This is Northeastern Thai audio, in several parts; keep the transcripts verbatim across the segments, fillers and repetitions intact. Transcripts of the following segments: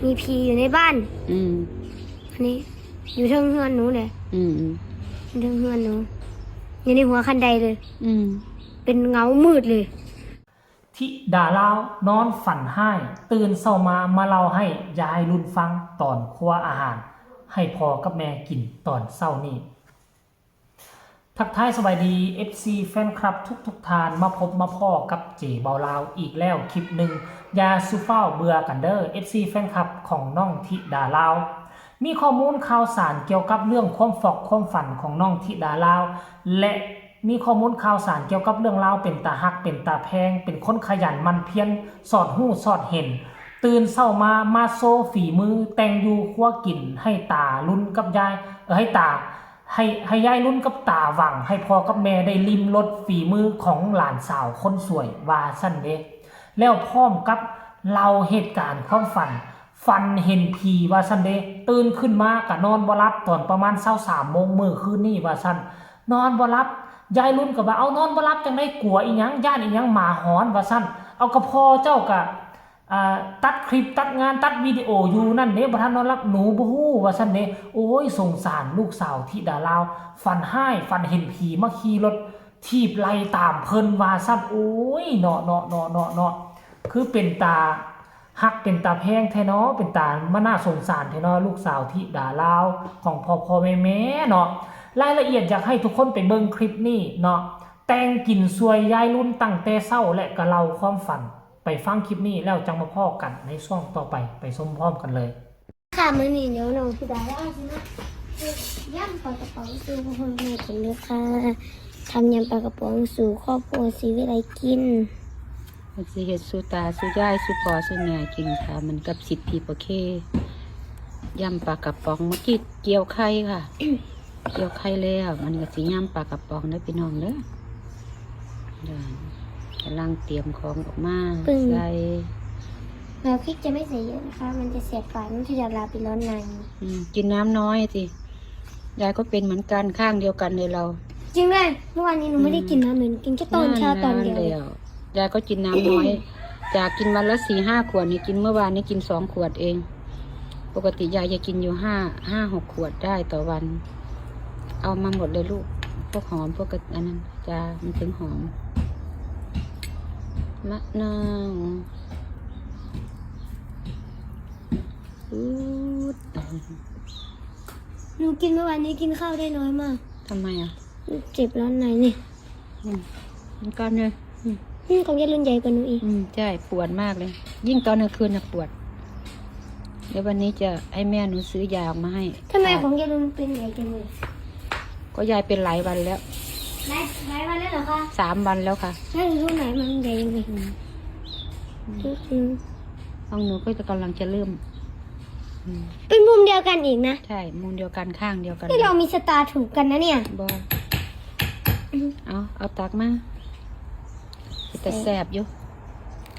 มีผีอยู่ในบ้าน อืม อันนี้ อยู่เทิงเฮือนหนูเลย อืม อืม อยู่เทิงเฮือนหนู อยู่ในหัวคันไดเลย อืม เป็นเงามืดเลย ธิดาลาวนอนฝันร้าย ตื่นเช้ามา มาเล่าให้ยายรุ่นฟังตอนครัวอาหาร ให้พ่อกับแม่กินตอนเช้านี้ ทักทายสบายดี เอฟซี แฟนคลับทุกๆท่าน มาพบมาพ้อกับเจเบาลาวอีกแล้วคลิปหนึ่ง อย่าสู่ฟ้าวเบื่อกันเด้อ เอฟซี แฟนคลับของน้องธิดาลาว มีข้อมูลข่าวสารเกี่ยวกับเรื่องความฟอกความฝันของน้องธิดาลาว และมีข้อมูลข่าวสารเกี่ยวกับเรื่องราวเป็นตาฮักเป็นตาแพง เป็นคนขยันหมั่นเพียร สอดฮู้สอดเห็น ตื่นเช้ามา มาโชว์ฝีมือ แต่งอยู่ครัวกิน ให้ตารุ่นกับยาย เออ ให้ตา ให้ ให้ยายรุ่นกับตาหวัง ให้พ่อกับแม่ได้ลิ้มรสฝีมือของหลานสาวคนสวย ว่าซั่นเด้ แล้วพร้อมกับเล่าเหตุการณ์ความฝัน ฝันเห็นผี ว่าซั่นเด้ ตื่นขึ้นมาก็นอนบ่หลับ ตอนประมาณเช้าสามโมงมื้อคืนนี้ ว่าซั่น นอนบ่หลับ ยายรุ่นก็ว่า เอา นอนบ่หลับจั่งใด กลัวอีหยัง ย้านอีหยัง หมาหอน ว่าซั่น เอา ก็พ่อเจ้าก็ อ่า ตัดคลิป ตัดงาน ตัดวิดีโออยู่นั่นเด้ บ่ทันนอนหลับ หนูบ่ฮู้ ว่าซั่นเด้ โอ้ย สงสารลูกสาวธิดาลาว ฝันร้าย ฝันเห็นผีมาขี่รถถีบไล่ตามเพิ่น ว่าซั่น โอ้ย เนาะ เนาะ เนาะ เนาะ เนาะ คือเป็นตาฮัก เป็นตาแพงแท้เนาะ เป็นตามาน่าสงสารแท้เนาะ ลูกสาวธิดาลาวของพ่อๆแม่ๆเนาะ รายละเอียดอยากให้ทุกคนไปเบิ่งคลิปนี้เนาะ แต่งกินซวยยายรุ่นตั้งแต่เช้า และก็เล่าความฝัน ไปฟังคลิปนี้แล้วจั่งมาพ้อกันในช่วงต่อไป ไปชมพร้อมกันเลย ค่ะ มื้อนี้เดี๋ยวน้องธิดาลาวสิมาเฮ็ดยำปลากระป๋องสู่พ่อแม่กินเด้อค่ะ ทำยำปลากระป๋องสู่ครอบครัวศรีวิไลกิน มันสิเฮ็ดสู่ตาสู่ยายสู่พ่อสู่แม่กินค่ะ มันกับสิทธิ์พี่ปะเค ยำปลากระป๋อง เมื่อกี้เกี่ยวไข่ค่ะ เกี่ยวไข่แล้ว มันก็สิยำปลากระป๋องเด้อพี่น้องเด้อ กำลังเตรียมของออกมา ปึ้ง ใส่ แล้วพริกจะไม่ใส่เยอะนะคะ มันจะแสบปาก น้องธิดาลาวเป็นร้อนใน อืม กินน้ำน้อยสิ ยายก็เป็นเหมือนกัน ข้างเดียวกันเลยเรา จริงด้วย เมื่อวานนี้หนูไม่ได้กินน้ำเลย หนูกินแค่ตอนเช้าตอนเดียว นั่นแล้ว ยายก็กินน้ำน้อย จากกินวันละสี่ห้าขวด นี่กินเมื่อวานนี้กินสองขวดเอง ปกติยายจะกินอยู่ห้า ห้าหกขวดได้ต่อวัน เอามาหมดเลยลูก พวกหอม พวกกระ อันนั้นจ้า มันถึงหอม มะนาว อืด หนูกินเมื่อวานนี้กินข้าวได้น้อยมาก ทำไมอ่ะ เจ็บร้อนในนี่ อืม เหมือนกันเลย อืม อืม ของยายรุ่นใหญ่กว่าหนูอีก อืม ใช่ ปวดมากเลย ยิ่งตอนกลางคืนน่ะปวด เดี๋ยววันนี้จะให้แม่หนูซื้อยาออกมาให้ ทำไม ค่ะ ของยายรุ่นเป็นใหญ่จังเลย ก็ยายเป็นหลายวันแล้ว หลาย หลายวันแล้วเหรอคะ สามวันแล้วค่ะ แล้วหนูรู้ไหนมันใหญ่ยังไง อืม อืม ของหนูก็จะกำลังจะเริ่ม อืม เป็นมุมเดียวกันอีกนะ ใช่ มุมเดียวกัน ข้างเดียวกัน นี่เรามีชะตาถูกกันนะเนี่ย บ่ อืม เอา เอาตักมา แต่แสบอยู่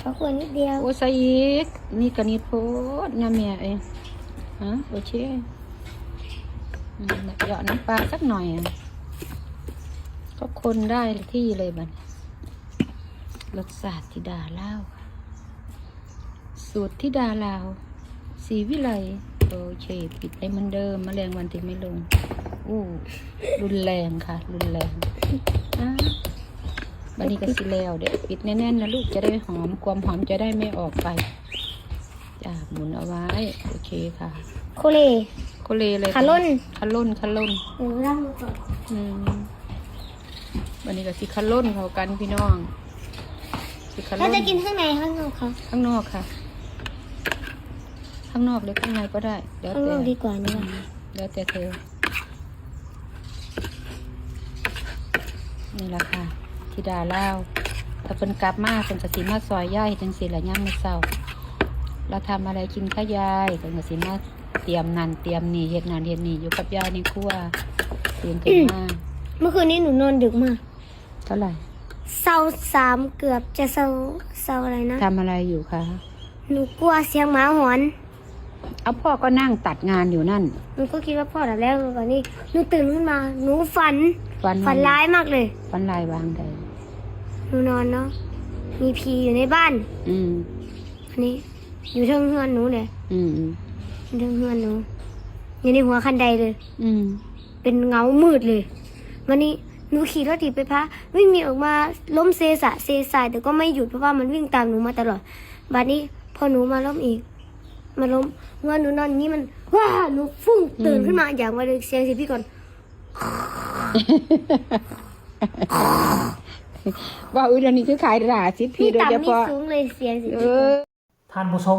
ขอขวดนิดเดียว โอ้ ใส่อีก นี่ก็นิดโพดนะแม่เอ้ย ฮะ โอเค อืม เหยาะน้ำปลาสักหน่อยอะ ก็คนได้ที่เลยบัด รสชาติธิดาลาวค่ะ สูตรธิดาลาว ศรีวิไล โอเค ปิดให้เหมือนเดิม แมลงวันติดไม่ลง อู้ รุนแรงค่ะ รุนแรง อ่ะ บัดนี้ก็สิแล้วเด้อ ปิดแน่นๆนะลูก จะได้หอม ความหอมจะได้ไม่ออกไป จ้ะ หมุนเอาไว้ โอเคค่ะ โคเล โคเลเลย ขะล่น ขะล่น ขะล่น หนูล้างมือก่อน อืม บัดนี้ก็สิขะล่นเข้ากันพี่น้อง สิขะล่น เราจะกินข้างในข้างนอกคะ ข้างนอกค่ะ ข้างนอกหรือข้างในก็ได้ แล้วแต่ ข้างนอกดีกว่านี่หว่า แล้วแต่เธอ นี่แหละค่ะ ธิดาลาว ถ้าเพิ่นกลับมา เพิ่นก็สิมาซอยยายจังซี่ล่ะ ยามมื้อเช้า เราทำอะไรกินคะยาย เพิ่นก็สิมาเตรียมนั่นเตรียมนี่ เฮ็ดนั่นเฮ็ดนี่ อยู่กับยายในครัว ตื่นขึ้นมา เมื่อคืนนี้หนูนอนดึกมาก เท่าไหร่ เช้าสาม เกือบจะเช้า เช้าอะไรนะ ทำอะไรอยู่คะ หนูกลัวเสียงหมาหอน เอาพ่อก็นั่งตัดงานอยู่นั่น หนูก็คิดว่าพ่อหลับแล้ว ตอนนี้หนูตื่นขึ้นมา หนูฝัน ฝัน ฝันร้ายมากเลย ฝันร้ายวางใด หนูนอนเนาะ มีผีอยู่ในบ้าน อืม อันนี้ อยู่เทิงเฮือนหนูเนี่ย อืม อยู่เทิงเฮือนหนู อยู่ในหัวคันไดเลย อืม เป็นเงามืดเลย วันนี้หนูขี่รถถีบไปพาวิ่งหนีออกมาล้มเซสะเซสายแต่ก็ไม่หยุดเพราะว่ามันวิ่งตามหนูมาตลอด บัดนี้พอหนูมาล้มอีก มาล้มเมื่อหนูนอนอย่างนี้มันว้าหนูฟึ่งตื่นขึ้นมาอย่างไวเลยเสียงสิพี่ก่อน ว่าอุ้ยเดี๋ยวนี้คือขายหราสิทธิ์พีโดยเฉพาะ ต่ำนี่สูงเลยเสียงสิ เอ พี่ก่อน อ ท่านผู้ชม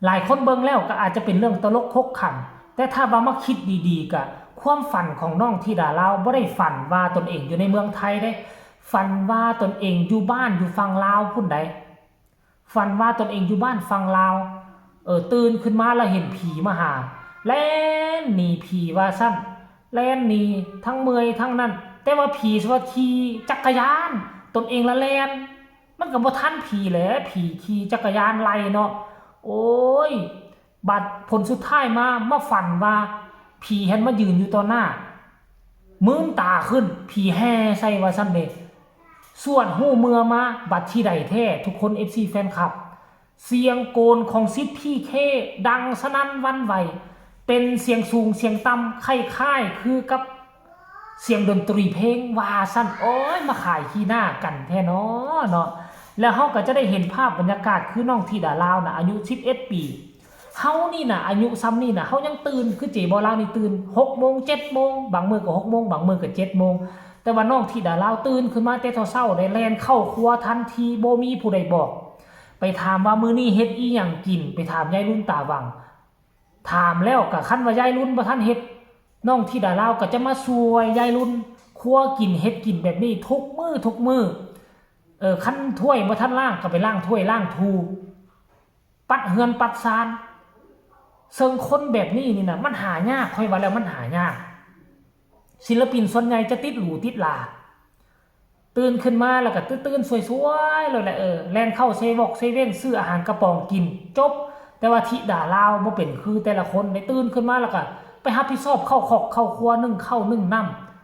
หลายคนเบิ่งแล้วก็อาจจะเป็นเรื่องตลกขบขัน แต่ถ้าว่ามาคิดดีๆกะความฝันของน้องธิดาลาวบ่ได้ฝันว่าตนเองอยู่ในเมืองไทยเด้ ฝันว่าตนเองอยู่บ้านอยู่ฝั่งลาวพุ้นใด ฝันว่าตนเองอยู่บ้านฝั่งลาว เออ ตื่นขึ้นมาแล้วเห็นผีมาหา แล่นหนีผีว่าซั่น แล่นหนีทั้งเมื่อยทั้งนั่น แต่ว่าผีสวัสดีขี่จักรยาน ตนเองละแล่น มันก็บ่ทันผีแหละ ผีขี่จักรยานไล่เนาะ โอ้ย บัดผลสุดท้ายมา มาฝันว่า ผีหันมายืนอยู่ต่อหน้า มืนตาขึ้น ผีแฮ่ใส่ว่าซั่นเด้ ส่วนฮู้เมื่อมา บัดที่ใดแท้ ทุกคน เอฟซี แฟนคลับ เสียงโกนของสิทธิ์พีเคดังสนั่นหวั่นไหว เป็นเสียงสูงเสียงต่ำคล้ายๆคือกับเสียงดนตรีเพลงว่าซั่น โอ้ย มาขายขี้หน้ากันแท้เนาะเนาะ แล้วเฮาก็จะได้เห็นภาพบรรยากาศคือน้องธิดาลาวนะอายุสิบเอ็ดปี เฮานี่นะอายุส่ำนี่นะเฮายังตื่น คือเจบอลาวนี่ตื่นหกโมงเจ็ดโมง บางมื้อก็หกโมง บางมื้อก็เจ็ดโมง แต่ว่าน้องธิดาลาวตื่นขึ้นมาแต่เช้าๆได้แล่นเข้าครัวทันที บ่มีผู้ใดบอก ไปถามว่ามื้อนี้เฮ็ดอีหยังกิน ไปถามยายรุ่นตาหว่าง ถามแล้วก็คันว่ายายรุ่นบ่ทันเฮ็ด น้องธิดาลาวก็จะมาช่วยยายรุ่นครัวกินเฮ็ดกินแบบนี้ทุกมื้อทุกมื้อ เออ คันถ้วยบ่ทันล้างก็ไปล้างถ้วยล้างทู ปัดเฮือนปัดซาน เซิงคนแบบนี้นี่นะมันหายาก ข้อยว่าแล้วมันหายาก ศิลปินส่วนใหญ่จะติดหรูติดหรา ตื่นขึ้นมาแล้วก็ตื่นๆสวยๆเลยแหละ เออ แล่นเข้าเซเว่นเซเว่นซื้ออาหารกระป๋องกิน จบ แต่ว่าธิดาลาวบ่เป็นคือแต่ละคนได้ตื่นขึ้นมาแล้วก็ไปรับผิดชอบเข้าคอกเข้าครัวนึ่งข้าวนึ่งน้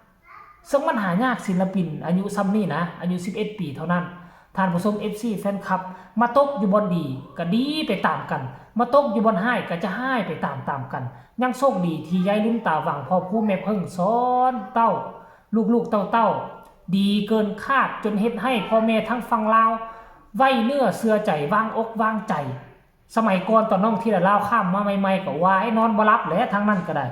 ำ ซึ่งมันหายาก ศิลปินอายุส่ำนี่นะ อายุสิบเอ็ดปีเท่านั้น ท่านผู้ชม เอฟซี แฟนคลับ มาตกอยู่บ่อนดีก็ดีไปตามกัน มาตกอยู่บ่อนฮ้ายก็จะฮ้ายไปตามๆกัน ยังโชคดีที่ยายรุ่นตาหว่างพ่อผู้แม่เพิ่งสอนเต้า ลูกๆเต้าๆ ดีเกินคาดจนเฮ็ดให้พ่อแม่ทั้งฝั่งลาว ไว้เนื้อเชื่อใจวางอกวางใจ สมัยก่อนตอนน้องธิดาลาวข้ามมาใหม่ๆก็ว่าไอ้นอนบ่หลับแหละทางนั้นก็ได้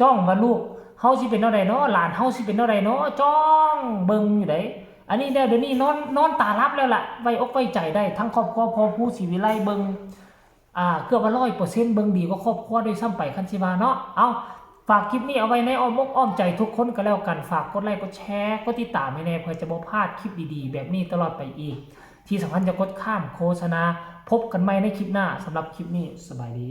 จ้องว่าลูกเฮาสิเป็นแนวใดเนาะ หลานเฮาสิเป็นแนวใดเนาะ จ้องเบิ่งอยู่ได๋ อันนี้แล้วเดี๋ยวนี้นอนนอนตาหลับแล้วล่ะ ไว้อกไว้ใจได้ ทั้งครอบครัวพ่อผู้ศรีวิไลเบิ่ง อ่า เกือบว่าร้อยเปอร์เซ็นต์ เบิ่งดีกว่าครอบครัวด้วยซ้ำไปคันสิว่าเนาะ เอา ฝากคลิปนี้เอาไว้ในอ้อมอกอ้อมใจทุกคนก็แล้วกัน ฝากกดไลค์กดแชร์กดติดตามให้แน่ เพื่อจะบ่พลาดคลิปดีๆแบบนี้ตลอดไปอีก ที่สำคัญอย่ากดข้ามโฆษณา พบกันใหม่ในคลิปหน้า สำหรับคลิปนี้สบายดี